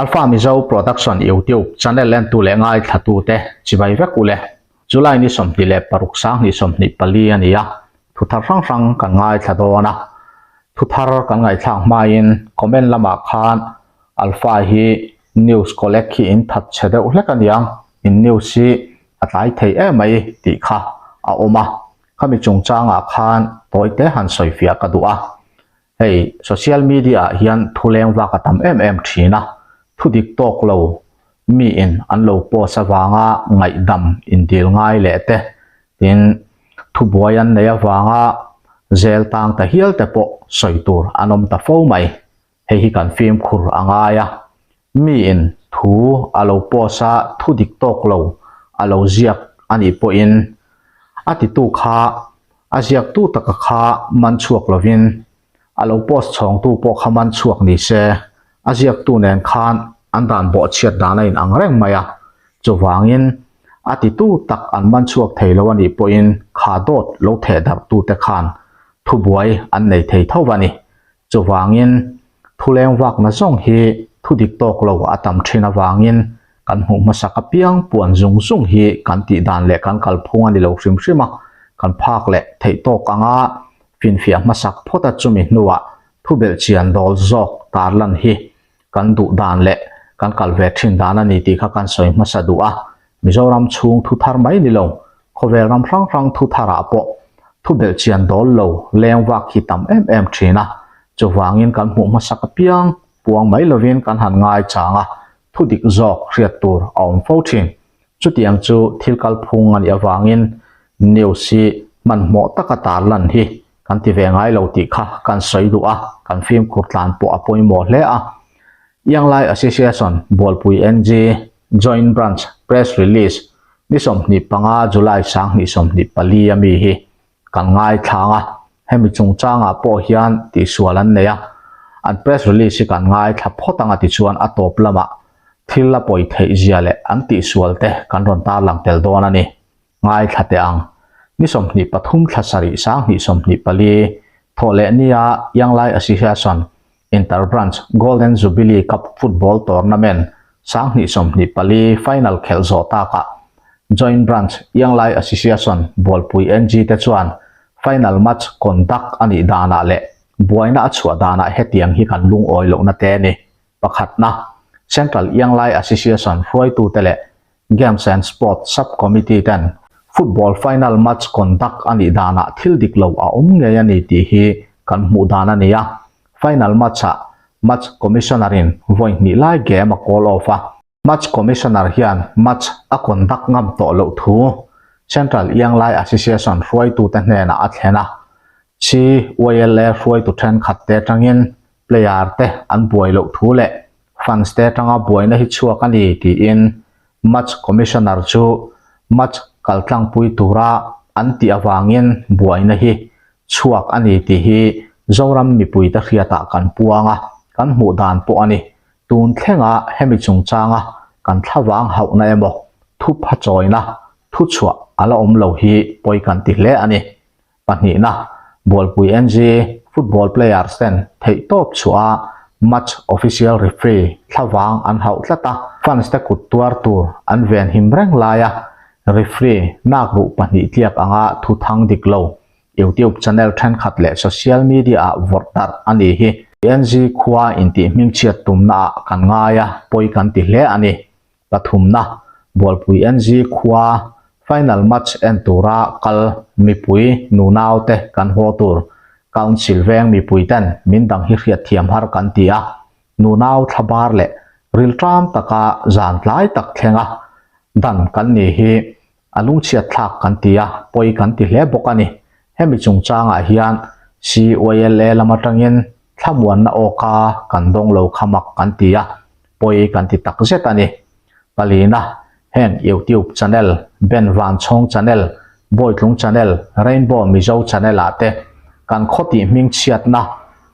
Alpha Mizo Production YouTube channel entu leh ngaithlatute chibai vek ule. July ni 26 2024 a ni a, thu thar hrang hrang kan ngaithla dawn a. Thu thar kan ngaihthlak hmain comment lamah khan Alpha hi news collect hi in that chhe deuh hlek a niang, in news hi a tlai thei em mai tih kha a awm a. Khami chungchangah khan tawite han sawifiah ka duh a. Hei social media ah hian thu leng vak a tam em em thin a, thu dik tawk lo mi in an lo post avanga ngaihdam in dil ngai leh te, tin thu buai an nei avanga zel tang ta hial te pawh sawi tur an awm ta fo mai. Hei hi kan fimkhur a ngai a, mi in thu a lo post a thu dik tawk lo a lo ziak a nih pawhin a titu kha a ziaktu taka kha man chhuak lovin a lo post chhawngtu pawh kha man chhuak ni se a ziaktu nen khan an dan bawhchhiat dan a inang reng mai a, chuvangin a titu tak an man chhuak thei lo a nih pawhin kha dawt lo theh darhtute khan thubuai an nei thei tho a ni. Chuvangin, thu leng vakna zawng hi thu dik tawk lo a tam thin avangin kan hmuh hmasak apiang puan zung zung hi kan tih dan leh kan kalphung a ni lo hrim hrim a, kan phak leh theih tawk anga finfiah hmasak phawt a chumi hnuah thu belhchian dawl zawk tarlan hi kan duh dan leh kan kal ve thin dan a ni tih kha kan sawi hmasa duh a. Mizoram chhung thu thar mai ni lo, khawvel ram hrang hrang thu tharah pawh thu belhchian dawl lo leng vak hi tam em em thin a. Chuvangin kan hmuh hmasak apiang puang mai lovin kan han ngai chang a, thu dik zawk hriat tur a awm fo thin. Chutiang chu thil kalphung a nih avangin news hi hmanhmawh taka tarlan hi kan ti ve ngai lo tih kha kan sawi duh a, kan fimkhur tlan pawh a pawimawh hle a. Ianglai Association Bualpui NG Joint Branch Press Release ni 25 July 2024 a mi hi kan ngaithlang a, hemi chungchangah pawh hian tihsual an nei a, an press release hi kan ngaithla phawt anga tichuan a tawp lamah thil a pawi theih zia leh an tihsual te kan rawn tarlang tel dawn a ni. Ngaithla teh ang. Ni 23 thla sarih 2024 thawh leh nia Ianglai Association Inter-Branch Golden Jubilee Cup Football Tournament 2024 final khelh zawh takah Joint Branch Ianglai Association Bualpui NG te chuan final match conduct a nih danah leh buaina a chhuah danah hetiang hi kan lungawi lohna te a ni. Pakhatna, Central Ianglai Association hruaitute leh Games and Sports Sub-Committee ten football final match conduct a nih danah thil dik lo a awm ngei a ni tih hi kan hmuh dan a ni a. Final match-ah Match Commissioner-in vawi hnih lai game a call off a. Match Commissioner hian match a conduct ngam tawh loh thu Central Ianglai Association hruaitute hnenah a thlen a. CYLA hruaitu thenkhatte atangin player te an buai loh thu leh fans te atanga buaina hi chhuak a ni tiin match commissioner chu match kaltlangpui tura an tih avangin buaina hi chhuak a ni tih hi Zoram mipuite hriatah kan puang a, kan hmuh dan pawh a ni. Tun thlenga hemi chungchanga kan thlavang hauhna emaw thupha chawina thuchhuah a la awm lo hi pawi kan ti hle a ni. Pahnihna, Bualpui NG football players ten theihtawp chhuah a match official referee thlavang an hauh tlat a, fans te kut tuar tur an venhim reng laia referee nak ruh pahnih tliak anga thu thang dik lo YouTube channel thenkhat leh social media ah vawrh darh a ni hi NG khua intih hmingchhiat tumna ah kan ngai a, pawi kan ti hle a ni. Pathumna, Bualpui NG khua final match en tura kal mipui nunau te kan haw tur Council veng mipui ten min dang hi hriat thiam har kan ti a, nunau thlabar leh rilṭam taka zan tlai tak thlenga dan kan ni hi a lungchhiat thlak kan ti a, pawi kan ti hle bawk a ni. Hemi chungchangah hian CYLA lam atangin thlamuanna awka kan dawng lo kha mak kan ti a, pawi kan ti tak zet a ni. Palina, heng YouTube channel, Ben Vanchhawng channel, Bawitlung channel, Rainbow Mizo channel ah te kan khaw tih hming chhiatna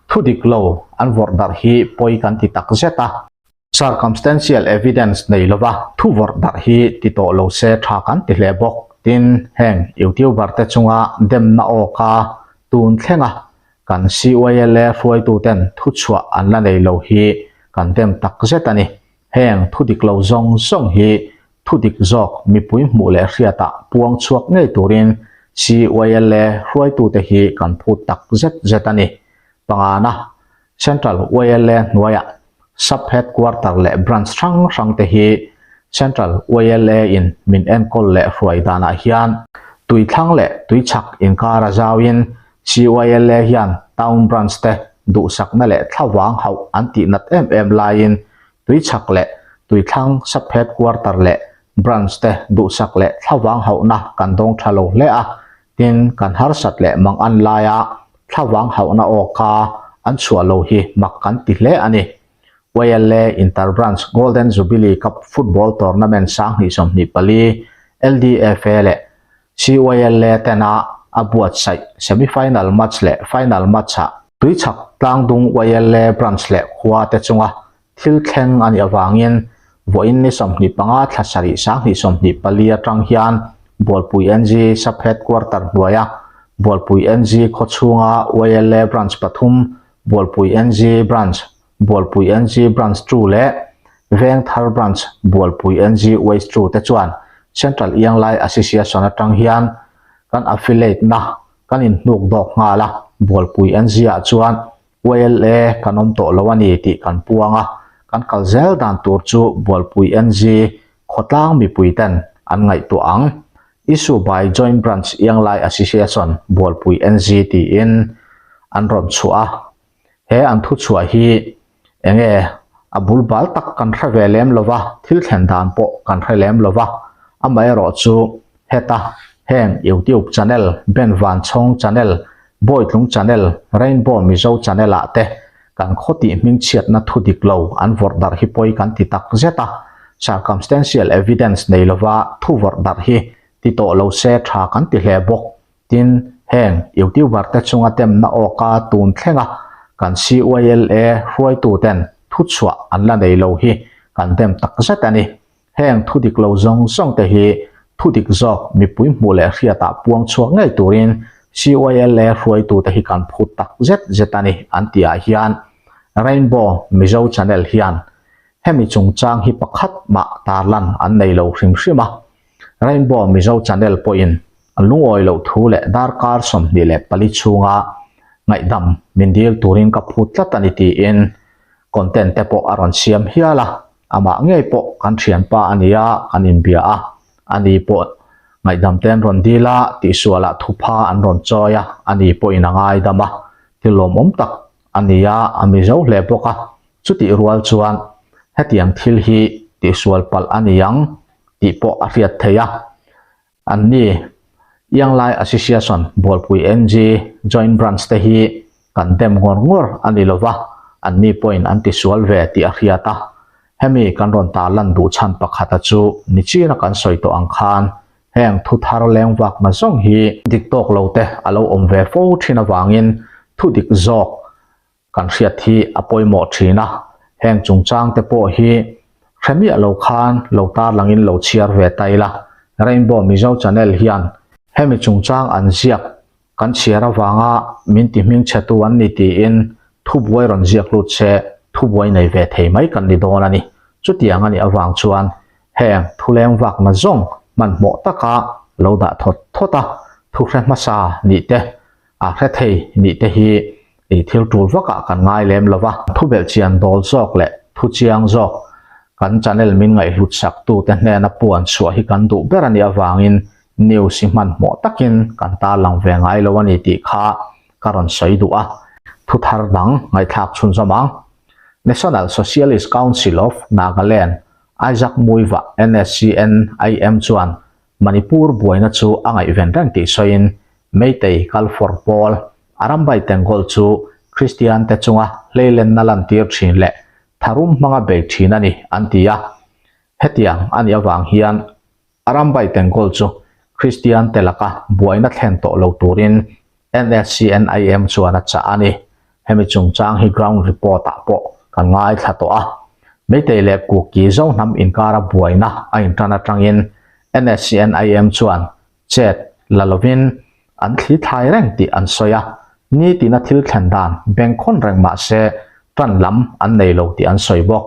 thu dik lo an vawrh darh hi pawi kan ti tak zet a. Circumstantial evidence nei lova thu vawrh darh hi ti tawh lo se tha kan ti hle bawk. Tin, heng YouTuber te chunga demna awka tun thlenga kan CYLA hruaituten thuchhuah an la nei lo hi kan dem tak zet a ni. Heng thu dik lo zawng zawng hi thu dik zawk mipui hmuh leh hriatah puang chhuak ngei turin CYLA hruaitute hi kan phut tak zet zet a ni. Pangana, Central YLA hnuaiah Sub Headquarter leh Branch hrang hrangte hi Central YLA in min enkawl leh hruai danah hian tuithlang leh tuichhak inkar a zauin CYLA hian Town Branch te duhsakna leh thlavang hauh an tih nat em em laiin tuichhak leh tuithlang Sub Headquarter leh Branch te duhsak leh thlavang hauhna kan dawng tha lo hle a, tin kan harsat leh mang an laia thlavang hauhna aw ka an chhuah lo hi mak kan ti hle a ni. YLA Inter Branch Golden Jubilee Cup Football Tournament 2024 LDFA leh CYLA tena a buatsaih semi-final match leh final match-ah Tuichhak Tlangdung YLA Branch leh khua te chunga thil thleng a nih avangin vawiin ni 25 thla sarih 2024 atang hian Bualpui NG Sub Headquarter hnuaia Bualpui NG khawchhunga YLA Branch pathum, Bualpui NG Branch, Bualpui NG Branch 2 leh Vengthar Branch, Bualpui NG Waste 2 te chuan Central Ianglai Association atang hian kan affiliate na kan inhnuk dawk nghal a, Bualpui NG ah chuan YLA kan awm tawh lo a ni tih kan puang a, kan kal zel dan tur chu Bualpui NG khawtlang mipui ten an ngaihtuah ang. Issue by Joint Branch Ianglai Association Bualpui NG tiin an rawn chhuah a. He an thu chhuah hi enge a bul bal tak kan hre ve lem lo va, thil thlen dan pawh kan hre lem lo va, amaherawhchu Heta heng YouTube channel, Ben Vanchhawng channel, Bawitlung channel, Rainbow Mizo channel ah te kan khaw tih hmingchhiatna thu dik lo an vawrh darh hi pawi kan ti tak zet a, circumstantial evidence nei lova thu vawrh darh hi ti tawh lo se tha kan ti hle bawk. Tin, heng YouTuber te chunga demna awka tun thlenga kan CYLA hruaituten thuchhuah an la nei lo hi kan dem tak zet a ni. Heng thu dik lo zawng zawng te hi thu dik zawk mipui hmuh leh hriatah puang chhuak ngei turin CYLA hruaitute hi kan phut tak zet zet a ni an tihah hian Rainbow Mizo Channel hian hemi chungchang hi pakhat mah tarlan an nei lo hrim hrim a. Rainbow Mizo Channel pawhin an lungawi loh thu leh darkar 24 chhunga ngaihdam min dil turin ka phut tlat a ni tiin content te pawh a rawn siam hial a, amah ngei pawh kan thianpa a nia kan inbia a, ani pawh ngaihdam te an rawn dil a, tihsualah thupha an rawn chawi a, ani pawhin a ngaidam a, thil lawmawm tak a ni a, a mizo hle bawk a, chutih rual chuan hetiang thil hi tihsual palh a ni ang tih pawh a hriat theih a. An ni, Ianglai Association Bualpui NG Joint Branch te hi kan dem ngawr ngawr a ni lova, an ni pawhin an tisual ve tih a hriat a. Hemi kan rawn tarlan duh chhan pakhata chu nichina kan sawi tawh ang khan heng thu thar leng vakna zawng hi dik tawk lo te a lo awm ve fo thin avangin thu dik zawk Kan hriat hi a pawimawh thin a, heng chungchang te pawh hi hre miah lo khan lo tarlangin lo chhiar ve ta ila. Rainbow Mizo Channel hian hemi chungchang an ziak kan chhiar avanga min ti hmingchhetu an ni tiin thubuai rawn ziak lut se thubuai nei ve thei mai kan ni dawn a ni. Chutiang a nih avang chuan heng thuleng vakna zawng hmanhmawh taka lo dah thawt thawt a, thu hre hmasa nih te A hre thei nih te hi i thil tul vakah kan ngai lem lo va, thu belhchian dawl zawk leh thu chiang zawk kan channel min ngaihhlut sak tute hnena puan chhuah hi kan duh ber a nih avangin news hi hmanhmawh takin kan tarlang ve ngai lo a ni tih kha ka rawn sawi duh a, thu thar dang ngaihthlak chhunzawm ang. National Socialist Council of Nagaland, Isaac Muiva, NSCN, IM chuan Manipur buaina chu a ngaihven reng tih sawiin Meitei kal fawr pawl Arambai Tengol chu Kristian te chunga hleilenna lantir thin leh tharum hmanga bei thin a ni an ti a. Hetiang a nih avang hian Arambai Tengol chu Kristian te laka buaina thlen tawh lo turin NSCNIM chuan a chah a ni. Hemi chungchang hi ground report ah pawh kan ngaithla tawh a. Meitei leh Kuki Zohnam inkara buaina a intan atangin NSCNIM chuan chet la lovin an thli thlai reng tih an sawi a, nitina thil thlen dan bengkhawn reng mah se tan lam an nei lo tih an sawi bawk.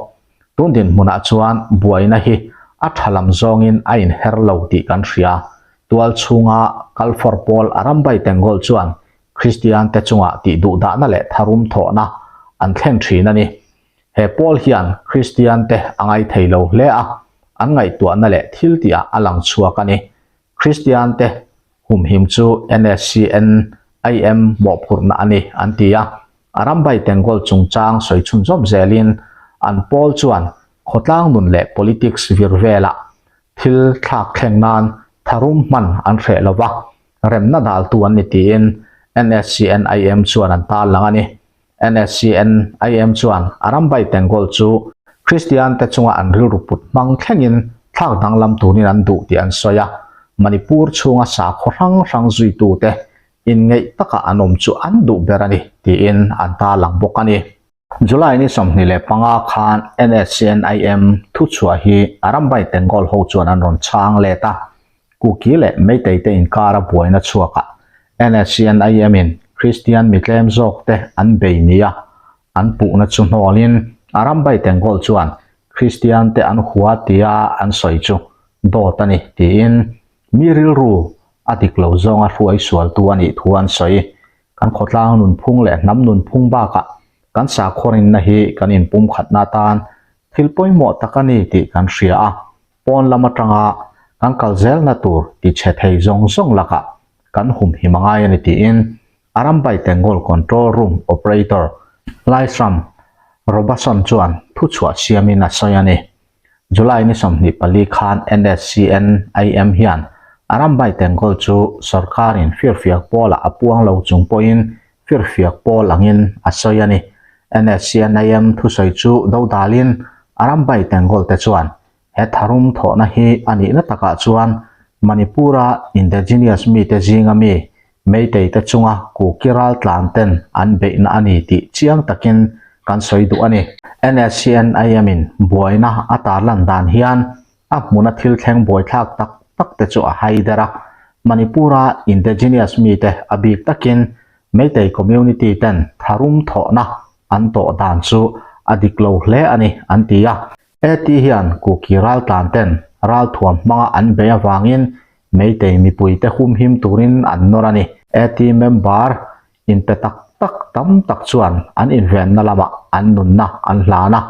Tun dinhmunah chuan buaina hi a tha lam zawngin a inher lo tih kan hria. Tual chhunga kal fawr pawl Arambai Tengol chuan Kristian te chungah tih duhdahna leh tharum thawhna an thlen thin a ni. He pawl hian Kristian te a ngaithei lo hle a, an ngaihtuahna leh thil tihah a lang chhuak a ni. Kristian te humhim chu NSCN IM mawhphurhna a ni, an ti a. Arambai Tengol chungchang sawi chhunzawm zelin an pawl chuan khawtlang nun leh politics vir velah thil thlak thleng nan tharum hman an hreh lo va, remna daltu an ni tiin NSCN IM chuan an tarlang a ni. NSCN IM chuan Arambai Tengol chu Kristian te chunga an rilru put hmang thlengin thlak danglam turin an duh tih an sawi a, Manipur chhunga sakhaw hrang hrang zuitute inngeih taka an awm chu an duh ber a ni tiin an tarlang bawk a ni. July ni 25 khan NSCN-IM thuchhuah hi Arambai Tengol ho chuan an rawn chhang let a, Kuki leh Meitei te inkara buaina chhuakah NSCN-IM in Kristian mi tlem zawk te an bei nia an puhna chu hnawlin Arambai Tengol chuan Kristian te an hua tia an sawi chu dawt a ni tiin mi rilru a dik lo zawnga hruai sualtu a nih thu an sawi. Kan khawtlang nunphung leh hnam nunphung bakah kan sakhaw-rinna hi kan inpumkhatna atan thil pawimawh tak a ni tih kan hria a, pawn lam atanga kan kal zelna tur ti chhe thei zawng zawng lakah kan humhim a ngai a ni tiin Arambai Tengol Control Room Operator Laishram Robason chuan thuchhuah siamin a sawi a ni. July ni 24 khan NSCN IM hian Arambai Tengol chu sorkarin firfiak pawlah a puang lo chung pawhin firfiak pawl angin a sawi a ni. NSCN IM thusawi chu dodalin Arambai Tengol te chuan he tharum thawhna hi a nihna takah chuan Manipur-a indigenous mite zinga mi Meitei te chunga Kuki raltlan ten an beihna a ni tih chiang takin kan sawi duh a ni. NSCN-IM in buaina a tarlan dan hian a hmuna thil thleng buaithlak tak tak te chu a hai der a. Manipur-a indigenous mite a bik takin Meitei community ten tharum thawhna an tawh dan chu a dik lo hle a ni an ti a. AT hian Kuki raltlan ten ralthuam hmanga an bei avangin Meitei mipuite humhim turin an nawr a ni. AT member inpe tak tak tam tak chuan an invenna lamah an nunna an hlan a.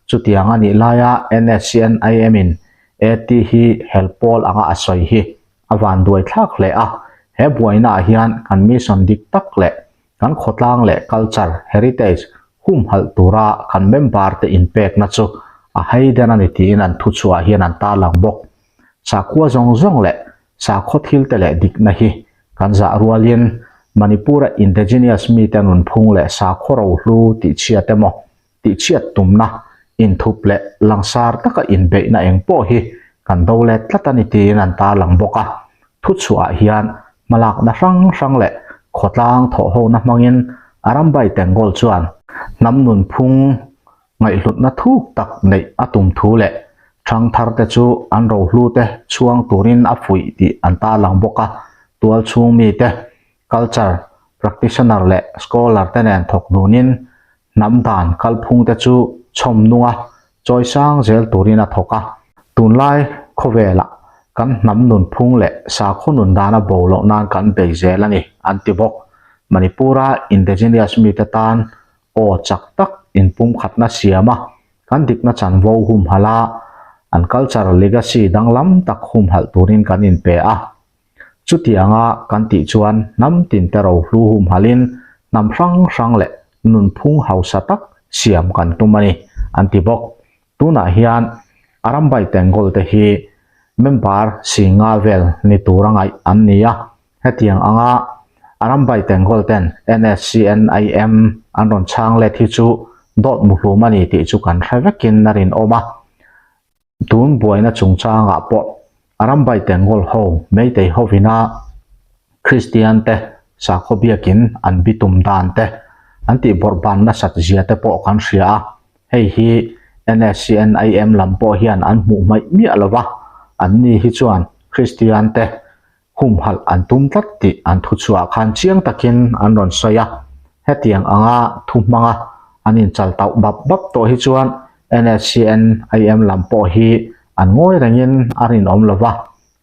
Chutiang a nih laia NSCN-IM in AT hi hel pawl anga a sawi hi a vanduai thlak hle a. He buainaah hian kan mission dik tak leh kan khawtlang leh culture, heritage, humhalh tura kan member te inpekna chu a haiden a ni tiin an thuchhuah hian an tarlang bawk. Sakhua zawng zawng leh sakhaw thilte leh dikna hi kan zah rualin Manipur-a indigenous mite nunphung leh sakhaw rohlu tihchhiat emaw tihchhiat tumna inthup leh langsar taka inbeihna eng pawh hi kan do let tlat a ni tiin an tarlang bawk a. Thuchhuahah hian hmalakna hrang hrang leh khawtlang thawhhona hmangin Arambai Tengol chuan hnam nunphung ngaihhlutna thuk tak neih a tum thu leh ṭhangtharte chu an rohlute chhuang turin a fuih tih an tarlang bawk a. Tualchhung mite, culture practitioner leh scholar te nen thawk dunin hnam dan kalphungte chu chhawm nunga chawisang zel turin a thawk a. Tunlai khawvelah kan hnam nunphung leh sakhaw nun dana bo loh nan kan bei zel a ni, an ti bawk. Manipur-a indigenous mite tan aw chak tak inpumkhatna siam a, kan dikna chanvo humhalh a, an culture legacy danglam tak humhalh turin kan inpe a. Chutianga kan tih chuan hnam tinte rohlu humhalhin hnam hrang hrang leh nunphung hausa tak siam kan tum a ni, an ti bawk. Tunah hian Arambai Tengol te hi member singa vel ni tura ngaih an ni a, hetiang anga Arambai Tengol ten NSCNIM an rawn chhang let hi chu dawt muhlum a ni tih chu kan hre vekin a rinawm a. Tun buaina chungchangah pawh Arambai Tengol ho Meitei hovina Kristian te sakhaw biakin an bitum dan te an tih bawrhban nasat zia te pawh kan hria a, hei hi NSCNIM lam pawh hian an hmuh hmaih miah lo va, anni hi chuan Kristian te humhalh an tum tlat tih an thuchhuah khan chiang takin an rawn sawi a, hetiang anga thu hmanga an inchal tauh bap bap tawh hi chuan NSCN, IM lam pawh hi an ngawi rengin a rinawm lo va,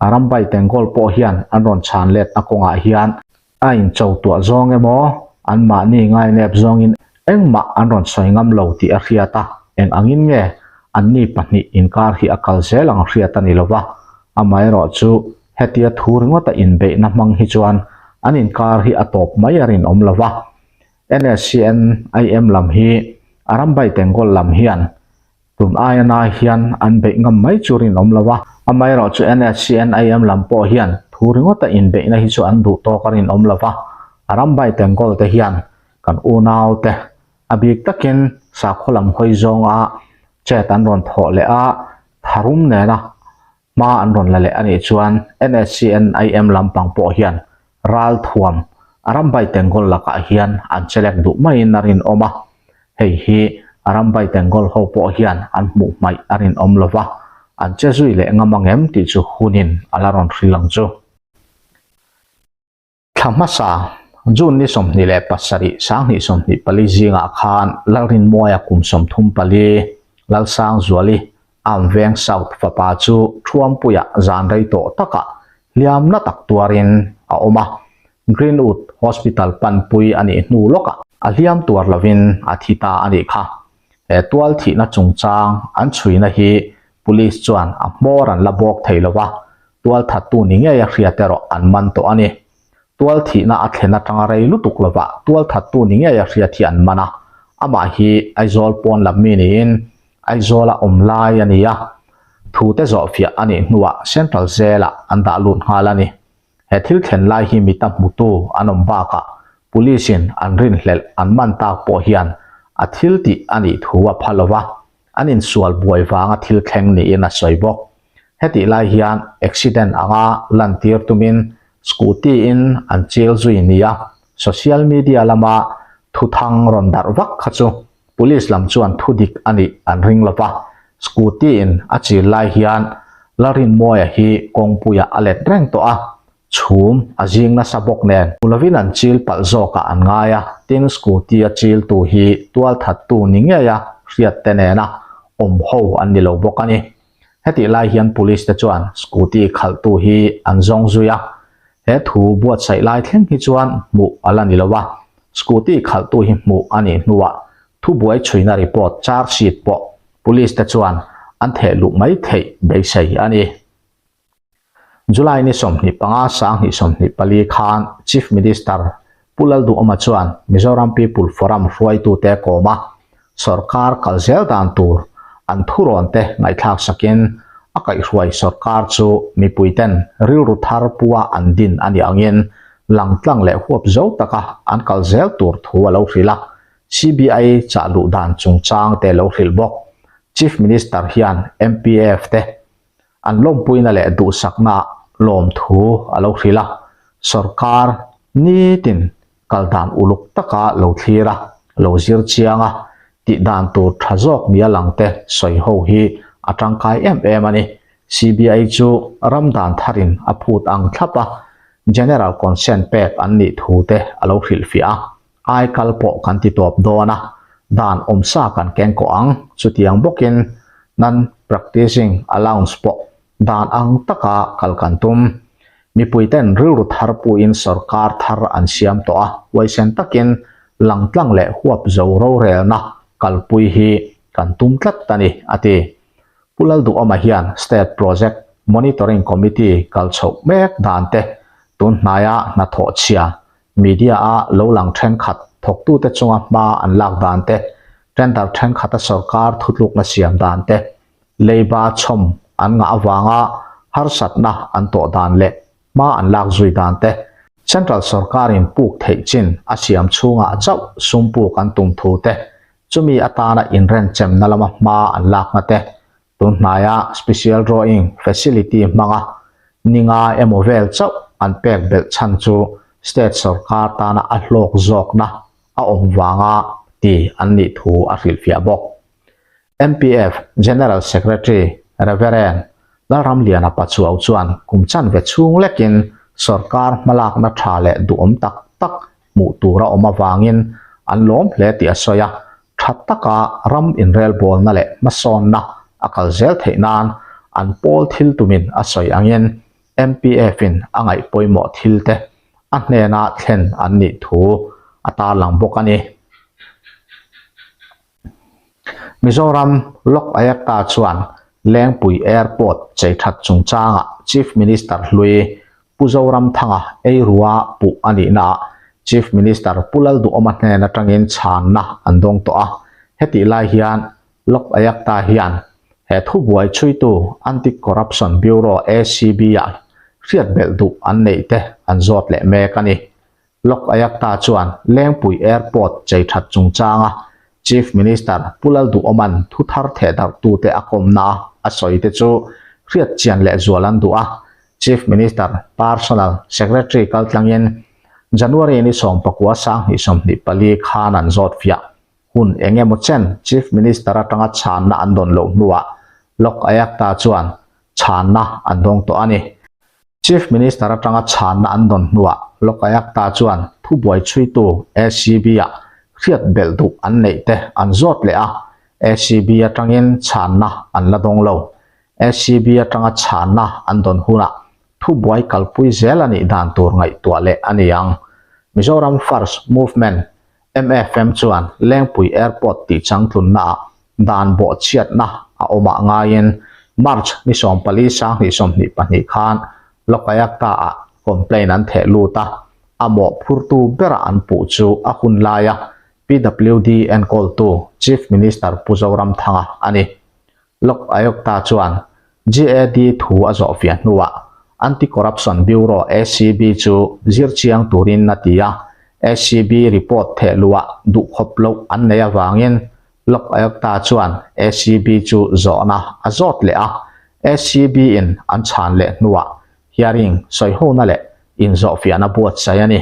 Arambai Tengol pawh hian an rawn chhan letna kawngah hian a incho tuah zawng emaw anmahni ngainep zawngin engmah an rawn sawi ngam lo tih a hriat a, eng angin nge anni pahnih inkar hi a kal zel ang hriat a ni lo va, amaherawhchu hetia thu ringawta inbeihna hmang hi chuan an inkar hi a tawp mai a rinawm lo va. NSCN, IM lam hi Arambai Tengol lam hian tun aia nai hian an beih ngam mai chu rinawm lo a, amaherawhchu NSCN, IM lam pawh hian thu ringawta inbeihna hi chu an duh tawk a rinawm lo va, Arambai Tengol te hian kan unau te a bik takin sakhaw lam hawi zawnga chet an rawn thawh leh a, tharum nena Hma an rawn la leh a nih chuan NSCN-IM lampang pawh hian ralthuam Arambai Tengol lakah hian an chelek duh maiin a rinawm a, hei hi Arambai Tengol ho pawh hian an hmuh hmaih a rinawm lo va, an che zui leh ngam ang em tih chu hunin a la rawn hril ang chu. Thla hmasa, June ni 27, 2024 zingah khan Lalrinmuaia kum 34, Lalsangzuali, Amveng South fapa chu Thuampuia zan rei tawh takah hliamna tak tuarin a awm a, Greenwood Hospital panpui a nih hnu lawkah a hliam tuar lovin a thi ta a nih kha. He tual thihna chungchang an chhuina hi Police chuan a hmawr an la bawk thei lo va, Tualthattu ni ngei a hriat erawh an man tawh a ni. Tual thihna a thlen atanga rei lutuk lovah tualthattu ni ngei a hriat hi an man a, amah hi Aizawl pawn lam mi niin Aizawla awm lai a ni a, thute zawhfiah a nih hnuah Central Jail-ah an dah lut nghal a ni. He thil thlen lai hi mita hmutu an awm bakah Police-in an rinhlelh an man tak pawh hian a thil tih a nih thu a pha lova, an insual buai vanga thil thleng niin a sawi bawk. Hetih lai hian accident anga lantir tumin scooty in an chil zui nia social media lama thuthang rawn darh vak kha chu police lam chuan thudik a nih an ring lo va, scooty in a chil lai hian Larinmawia hi kawngpuiah a let reng tawh a, chhum a zing nasa bawk nen hmu lovin an chil palh zawkah an ngai a, tin scooty a chiltu hi tualthattu ni ngeia hriat te nena awm ho an ni lo bawk a ni. Hetih lai hian police te chuan scooty khalhtu hi an zawng zui a, he thu buatsaih lai thleng hi chuan hmuh a la ni lo a, scooty khalhtu hi hmuh a nih hnuah thubuai chhuina report charge sheet pawh police te chuan an theh luh mai theih beisei a ni. July ni 25 2024 khan Chief Minister Pu Lalduhawma chuan Mizoram People Forum hruaitute kawm a, sawrkar kal zel dan tur an thurawnte ngaihthlak sakin a kaihhruai sawrkar chu mipuiten rilru thar pua an din a nih angin langtlang leh huap zo taka an kal zel tur thu a lo hrilh a, CBI chah luh dan chungchangte lo hrilh bawk. Chief Minister hian MPF te An lawmpuina leh duhsakna lawmthu a lo hrilh a, sawrkar nitin kal dan uluk taka lo thlir a, lo zir chiang a, tih dan tur tha zawk nia langte sawi ho hi a tangkai em em a ni. CBI chu ram dan tharin a phut ang thlap a, General Consent pek an nih thu te a lo hrilhfiah a, ai kal pawh kan ti tawp dawn a, dan awmsa kan keng kawh ang, chutiang bawkin non practicing allowance pawh dan ang taka kal kan tum. Mipuiten rilru thar puiin sawrkar thar an siam tawh a, huaisen takin langtlang leh huap zo rorelna kalpui hi kan tum tlat a ni, a ti. Pu Lalduhawma hian State Project Monitoring Committee kal chhoh mek dan te tun hnaia hnathawh chhia Media a lo lang thenkhat thawktute chunga hma an lak dan te, tender thenkhat a sorkar thutlukna siam dan te, leiba chhawm an ngah avanga harsatna an tawh dan leh hma an lak zui dan te, Central sorkarin puk theih chin a siam chhungah chauh sum puk an tum thu te, chumi atana inrenchemna lama hma an lakna te, Tun hnaia Special Drawing Facility hmanga ninga emaw vel chauh an pek belh chhan chu state sorkar tana a hlawk zawkna a awm vanga ti an nih thu a hrilhfiah bawk. MPF General Secretary Rev. Lalramliana Pachuau chuan kum chanve chhung lekin sorkar hmalakna tha leh duhawm tak tak hmuh tur a awm avangin an lawm hle tih a sawi a. Tha taka ram inrelbawlna leh hmasawnna a kal zel theih nan an pawl thil tumin a sawi angin MPF-in a ngaih pawimawh thilte a hnena thlen an nih thu a tarlang bawk a ni. Mizoram Lok Ayakta chuan Lengpui Airport chei that chungchangah Chief Minister hlui Pu Zoramthanga eirua puh a nihnaah Chief Minister Pu Lalduhawma hnen atangin chhanna an dawng tawh a, hetih lai hian Lok Ayakta hian he thubuai chhuitu Anti-Corruption Bureau, ACB, ah hriat belh duh an neih te an zawt leh mek a ni. Lok Ayakta chuan Lengpui Airport chei that chungchanga Chief Minister Pu Lalduhawma'n thu thar theh darhtute a kawmna a sawi te chu hriat chian leh zual an duh a, Chief Minister Personal Secretary kaltlangin January ni 19 2024 khan an zawt fiah. Hun eng emaw chen Chief Minister atanga chhanna an dawn loh hnuah Lok Ayakta chuan chhanna an dawng tawh a ni. Chief Minister atanga chhanna an dawn hnuah Lok Ayakta chuan thubuai chhuitu ACB-ah hriat belh duh an neih te an zawt leh a, ACB atangin chhanna an la dawng lo. ACB atanga chhanna an dawn hunah thubuai kalpui zel a nih dan tur ngaihtuah leh a ni ang. Mizoram First Movement, MFM, chuan Lengpui Airport tih changtlunnaah dan bawhchhiatna a awmah ngaiin March ni 14 2022 khan Lokayakta-ah complaint an theh lut a, a mawhphurtu bera an puh chu a hun laia PWD enkawltu Chief Minister Pu Zoramthanga a ni. Lok Ayukta chuan GAD thu a zawh fiah hnuah Anti-Corruption Bureau, ACB, chu zir chiang turin a ti a, ACB report theh luhah duhkhawp loh an nei avangin Lok Ayukta chuan ACB chu zawhna a zawt leh a, ACB in an chhan leh hnuah hearing sawihona leh inzawhfiahna buatsaih a ni.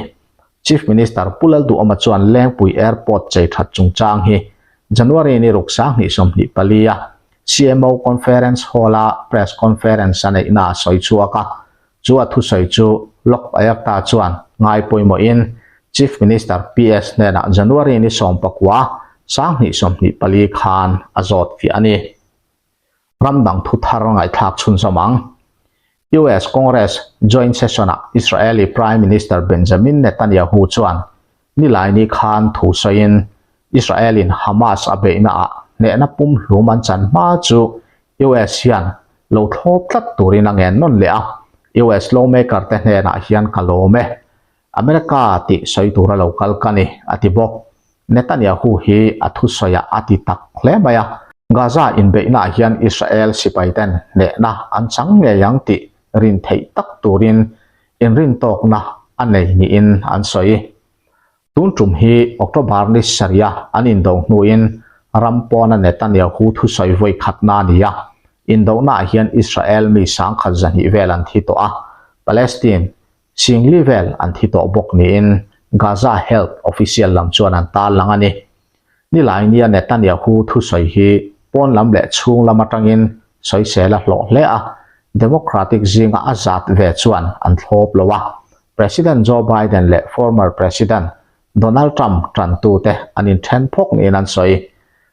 Chief Minister Pu Lalduhawma chuan Lengpui Airport chei that chungchang hi January ni ruk 2024 a CMO Conference Hall-a Press Conference a neihna a sawi chhuak a, chu a thusawi chu Lok Ayakta chuan ngai pawimawhin Chief Minister PS hnenah January ni 19 2024 khan a zawt fiah a ni. Ram dang thu thar ngaihthlak chhunzawm ang. US Congress Joint Session-ah Israeli Prime Minister Benjamin Netanyahu chuan Nilaini khan thu sawiin Israel-in Hamas a beihnaah hnehna pumhlum an chan hma chu US hian lo thlawp tlat turin a ngen nawn leh a, US lawmaker te hnenah hian ka lawm e. America tih sawi tura lo kal ka ni, a ti bawk. Netanyahu hi a thusawiah a ti tak hle mai a, Gaza inbeihnaah hian Israel sipaiten hnehna an chang ngei ang tih rin theih tak turin inrintawkna a nei niin an sawi. Tun tum hi October ni sarih-a an indo hnuin ram pawna Netanyahu thusawi vawi khatna a ni a, indonaah hian Israel mi 1,200 vel an thi tawh a, Palestine Singli vel an thi tawh bawk niin Gaza Health official lam chuan an tarlang a ni. Nilainia Netanyahu thusawi hi pawn lam leh chhung lam atangin sawisel a hlawh hle a, Democratic zinga a zat ve chuan an thlawp lo a, President Joe Biden leh former President Donald Trump tantute an inthen phawk niin an sawi.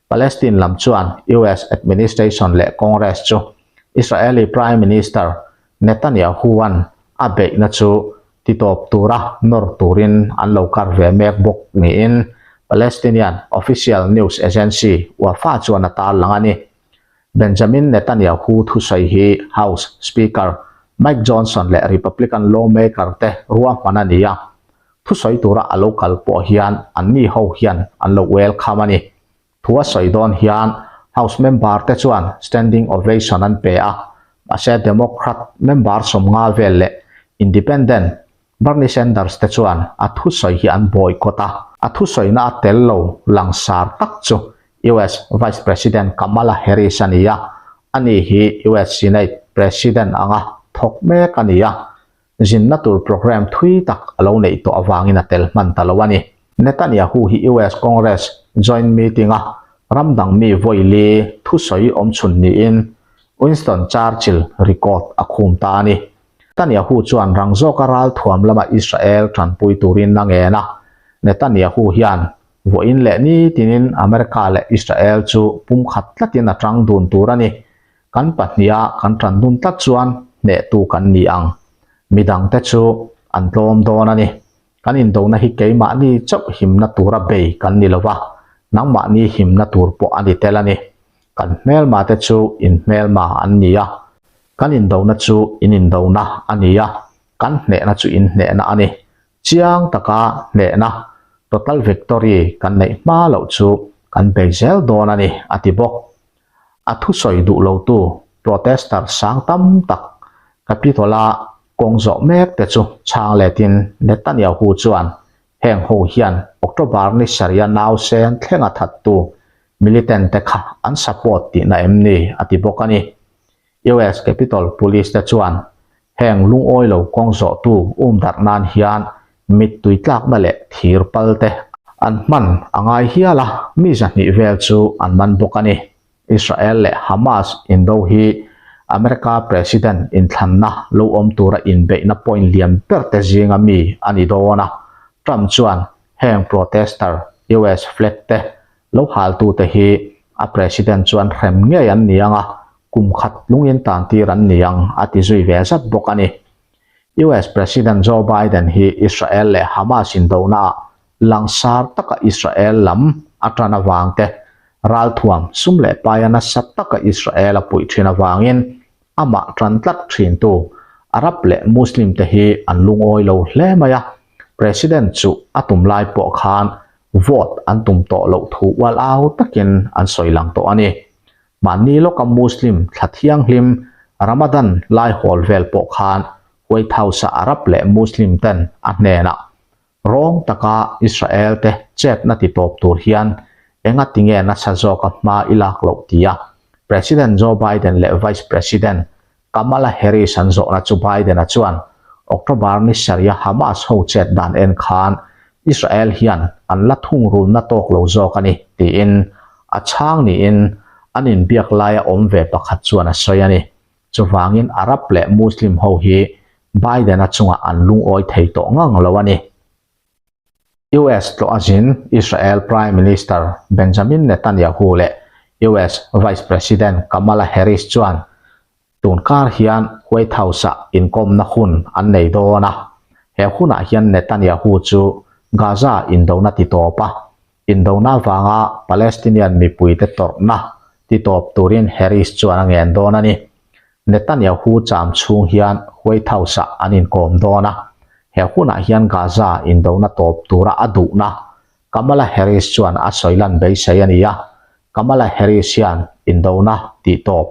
Palestine lam chuan US administration leh Congress chu Israeli Prime Minister Netanyahu-a'n a beihna chu titawp tura nawr turin an lo kar ve mek bawk niin Palestinian official news agency Wafa chuan a tarlang a ni. Benjamin Netanyahu thusawi hi House Speaker Mike Johnson leh Republican lawmaker te ruahman a ni a, thusawi tura a lo kal pawh hian anni ho hian an lo welcome a ni. Thu a sawi dawn hian House member te chuan standing ovation an pe a, mahse Democrat member 50 vel leh Independent Bernie Sanders te chuan a thusawi hi an boycott a. A thusawina a tel lo langsar tak chu US Vice President Kamala Harris a ni a, ani hi US Senate President anga thawk mek a ni a. Zinna tur programme thui tak a lo neih tawh avangin a tel hman ta lo a ni. Netanyahu hi US Congress joint meeting-a ram dang mi vawi li thusawi awm chhun niin Winston Churchill record a khum ta a ni. Netanyahu chuan rang zawka ralthuam lama Israel tanpui turin a ngen a. Netanyahu hian. Vawiin leh nitinin America leh Israel chu pumkhat tlatin a tang dun tur a ni. Kan pahniha kan tan dun tlat chuan hnehtu kan ni ang. Midangte chu an tlawm dawn a ni. Kan indona hi keimahni chauh himna tura bei kan ni lo va, nangmahni himna tur pawh a ni tel a ni. Kan hmelma te chu in hmelma an ni a, kan indona chu in indona a ni a, kan hnehna chu in hnehna a ni. Chiang taka hnehna, total victory, kan neih hma loh chu kan bei zel dawn a ni, a ti bawk. A thusawi duh lotu protester sang tam tak Capitol-a kawng zawh mek te chu chhang letin Netanyahu chuan heng ho hian October ni sarih a nausen thlenga thattu militant te kha an support tihna em ni a ti bawk a ni. US Capitol Police te chuan heng lungawi lo kawng zawhtu um darh nan hian mittui tlakna leh thir pal te an hman a ngai hial a, mi 200 vel chu an man bawk a ni. Israel leh Hamas indo hi America President inthlanna lo awm tura inbeihna point lian ber te zinga mi a ni dawn a, Trump chuan heng protester US flag te Lo haltute hi a President chuan hrem ngei an ni ang a, kum khat lungin tantir an ni ang a ti zui ve zat bawk a ni. US President Joe Biden hi Israel leh Hamas indonaah langsar taka Israel lam a tan avang te, ralthuam sum leh paia nasa taka Israel a puih thin avangin amah tan tlat thintu Arab leh Muslim te hi an lungawi lo hle mai a, President chu a tum lai pawh khan vote an tum tawh loh thu ual au takin an sawi lang tawh a ni. Mahni lawka Muslim thla thianghlim Ramadan lai hawl vel pawh khan White House-a Arab leh Muslim ten a hnenah rawng taka Israel te chetna ti tawp tur hian enga tinge nasa zawka hma i lak loh tia President Joe Biden leh Vice President Kamala Harris an zawhna chu Biden-a chuan October ni sarih a Hamas ho chet dan en khan Israel hian an la thungrulna tawk lo zawk a ni tiin a chhang niin an inbiak laia awm ve pakhat chuan a sawi a ni. Chuvangin Arab leh Muslim ho hi Biden-a chungah an lungawi thei tawh ngang lo a ni. US tlawh a zin Israel Prime Minister Benjamin Netanyahu leh US Vice President Kamala Harris chuan tun kar hian White House-ah inkawmna hun an nei dawn a. He hunah hian Netanyahu chu Gaza indona titawp a, indona avanga Palestinian mipuite tawrhna titawp turin Harris chuan a ngen dawn a ni. Netanyahu cham chhung hian White House-ah an inkawm dawn a, he hunah hian Gaza indona tawp tura a duhna Kamala Harris chuan a sawi lan beisei a ni a, Kamala Harris hian indona tihtawp,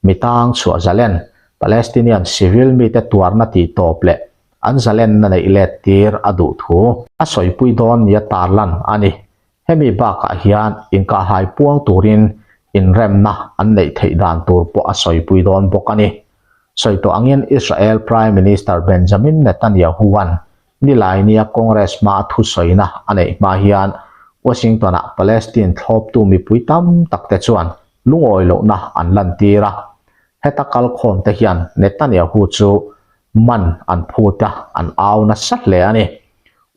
mi tang chhuah zalen, Palestinian civil mite tuarna tihtawp leh an zalenna neih let tir a duh thu a sawipui dawn nia tarlan a ni. Hemi bakah hian inkahhai puang turin inremna an neih theih dan tur pawh a sawipui dawn bawk a ni. Sawi tawh angin Israel Prime Minister Benjamin Netanyahu-a'n Nilaini-a Congress hmaa thusawina a neih hma hian Washington-ah Palestine thlawptu mipui tam takte chuan lungawi lohna an lantir a. Heta kalkhawmte hian Netanyahu chu man an phut a, an au nasa hle a ni.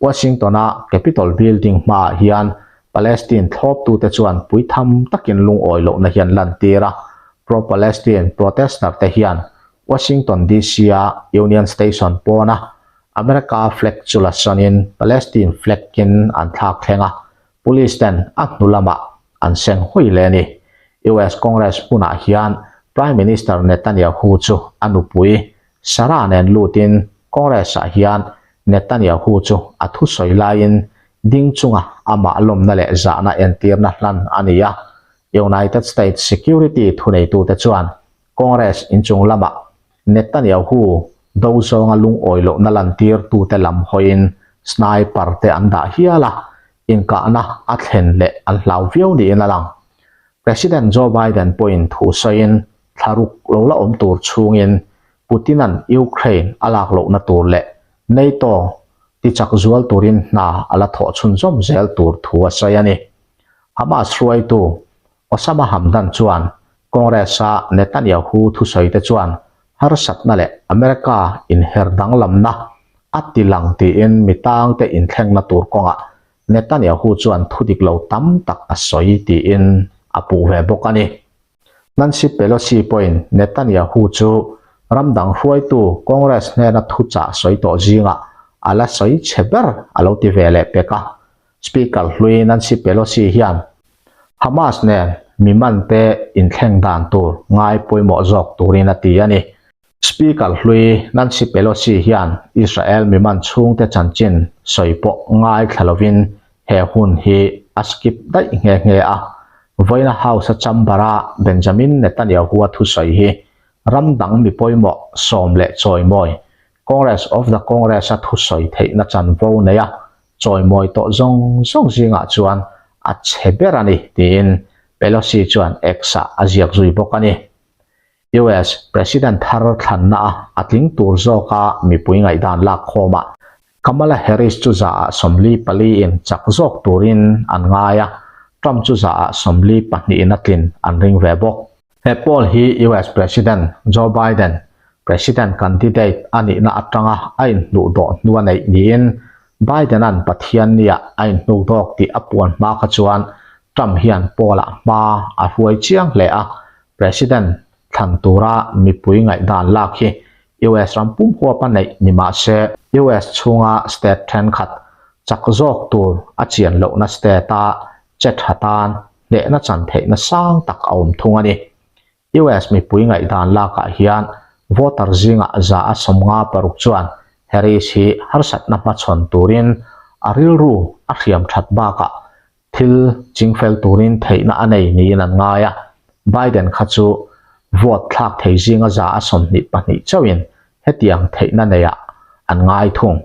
Washington-a Capitol Building hmaah hian Palestine thlawptute chuan puitham takin lungawi lohna hian lantir a, pro-Palestine protester-te hian Washington DC-a Union Station pawna America flag chu la sawnin Palestine flag-in an thlak thleng a, police-ten a hnu lamah an seng hawi leh a ni. US Congress hmunah hian Prime Minister Netanyahu chu a nupui Sarah nen lutin Congress-ah hian Netanyahu chu a thusawi laiin ding chunga amah lawmna leh zahna entirna hlan a ni a. United States security thuneitute chuan Congress inchung lamah Netanyahu do zawnga lungawi lohna lantirtute lam hawiin sniper te an dah hial a, inkahna a thlen leh an hlau viau niin a lang. President Joe Biden pawhin thu sawiin thlaruk lo la awm tur chhungin Putin-a'n Ukraine a lak lohna tur leh NATO tichak zual turin hna a la thawh chhunzawm zel tur thu a sawi a ni. Hamas hruaitu Osama Hamdan chuan Congress-a Netanyahu thusawite chuan harsatna leh America inher danglamna a ti lang tiin mi tangte inthlengna tur kawngah Netanyahu chuan thu dik lo tam tak a sawi tiin a puh ve bawk a ni. Nancy Pelosi pawhin Netanyahu chu ram dang hruaitu Congress hnena thuchah sawi tawh zingah a la sawi chhe ber a lo ti ve leh pek a. Speaker hlui Nancy Pelosi hian Hamas nen mi mante inthleng dan tur ngai pawimawh zawk turin a ti a ni. Speaker hlui Nancy Pelosi hian Israel mi man chhungte chanchin sawi pawh ngaithla lovin he hun hi a skip daih nghe nghe a. Vawiina House-a chamber-a Benjamin Netanyahu-a thusawi hi ram dang mi pawimawh sawm leh chawimawi Congress of the Congress-a thusawi theihna chanvo nei a chawimawi tawh zawng zawng zingah chuan a chhe ber a ni tiin Pelosi chuan X-ah a ziak zui bawk a ni. US President thar thlanna a a tling tur zawka mipui ngaihdan lak khawmah Kamala Harris chu zaah 44 in chak zawk turin an ngai a, Trump chu zaah 42 in a tlin an ring ve bawk. He poll hi US President Joe Biden President candidate a nihna atanga a inhnuhdawh hnu a neih niin Biden-a'n Pathianniah a inhnukdawk tih a puan hma kha chuan Trump hian poll-ah hma a hruai chiang hle a, President thlan tura mipui ngaihdan lak hi US ram pum huap a neih ni mah se, US chhunga state thenkhat chak zawk tur a chian lohna state-a che tha tan hnehna chan theihna sang tak a awm thung a ni. US mipui ngaihdan lakah hian voter zingah 156 chuan Harris hi harsatna hmachhawn turin a rilru a hriam that bakah Thil chingfel turin theihna a nei niin an ngai a, Biden kha chu vote thlak thei zinga 22 chauhin hetiang theihna neiah an ngai thung.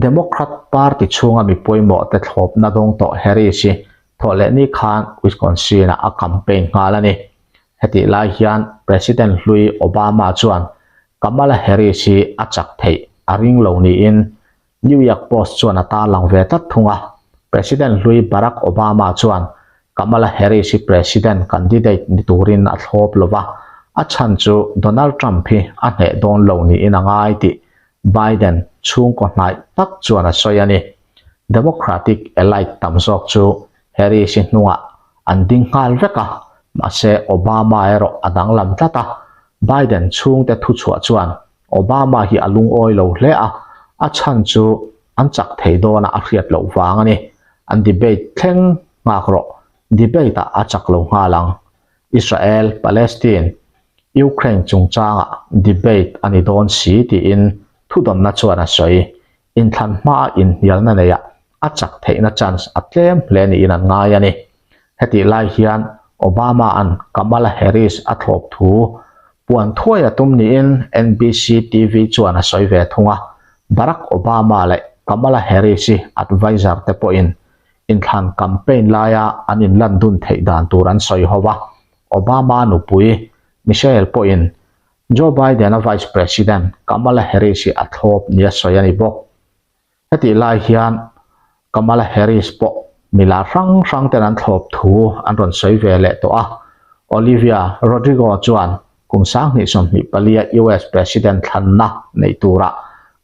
Democrat Party chhunga mi pawimawhte thlawpna dawng tawh Harris hi thawhlehni khan Wisconsin-ah a campaign nghal a ni. Hetih lai hian President hlui Obama chuan Kamala Harris hi a chak theih a ring lo niin New York Post chuan a tarlang ve tlat thung a, President hlui Barack Obama chuan Kamala Harris hi President candidate ni turin a thlawp lo va, a chhan chu Donald Trump hi a hneh dawn lo niin a ngai tih Biden chhungkaw hnaih tak chuan a sawi a ni. Democratic elite tam zawk chu Harris hi hnungah an ding nghal vek a, mahse Obama erawh a danglam tlat a, Biden chhungte thuchhuah chuan Obama hi a lungawi lo hle a, a chhan chu an chak thei dawna a hriat loh vang a ni. An debate thleng nghak rawh, debate ah a chak lo nghal ang. Israel, Palestine, Ukraine chungchangah debate a ni dawn si tiin thudawnna chuan a sawi. Inthlan hmaa inhnialna neiah a chak theihna chance a tlem hle niin an ngai a ni. Hetih lai hian Obama-a'n Kamala Harris a thlawp thu puan thuai a tum niin NBC TV chuan a sawi ve thung a. Barack Obama leh Kamala Harris-i advisor te pawhin inthlan campaign laia an inlan dun theih dan tur an sawi ho a. Obama nupui Michelle pawhin Joe Biden-a Vice President Kamala Harris-i a thlawp nia sawi a ni bawk. Hetih lai hian Kamala Harris pawh mila hrang hrang ten an thlawp thu an rawn sawi ve leh tawh a. Olivia Rodrigo chuan kum 2024 a US President thlanna neih turah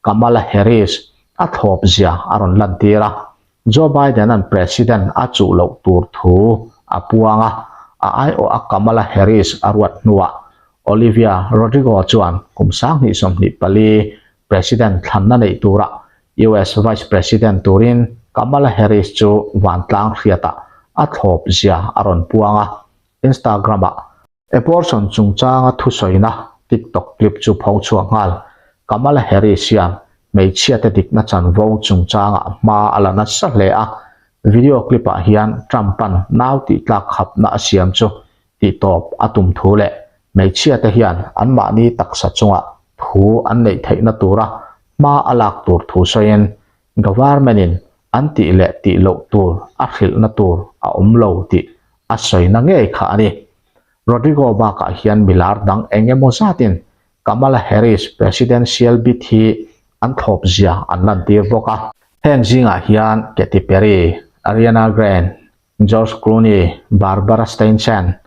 Kamala Harris a thlawp zia a rawn lantir a. Joe Biden-a'n President a chuh loh tur thu a puang a, a aiawh a Kamala Harris a ruat hnuah Olivia Rodrigo chuan kum 2024 President thlanna neih turah US Vice President turin Kamala Harris chu vantlang hriatah a thlawp zia a rawn puang a, Instagram-ah Abortion chungchanga thusawina TikTok clip chu pho chhuak nghal. Kamala Harris hian hmeichhiate dikna chanvo chungchangah hma a la nasa hle a, video clip-ah hian Trump-a'n nau tihtlak khapna a siam chu tihtawp a tum thu leh hmeichhiate hian anmahni taksa chungah thu an neih theihna tura hma a lak tur thu sawiin government-in an tih leh tih loh tur a hrilhna tur a awm lo tih a sawina ngei kha a ni. Rodrigo bakah hian milar dang eng emaw zatin Kamala Harris presidential bid hi an thlawp zia an lantir bawk a. Heng zingah hian Katy Perry, Ariana Grande, George Clooney, Barbara Streisand,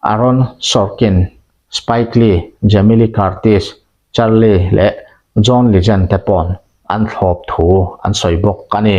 Aaron Sorkin, Spike Lee, Jamie Lee Curtis, Charlie leh John Legend te pawn an thlawp thu an sawi bawk a ni.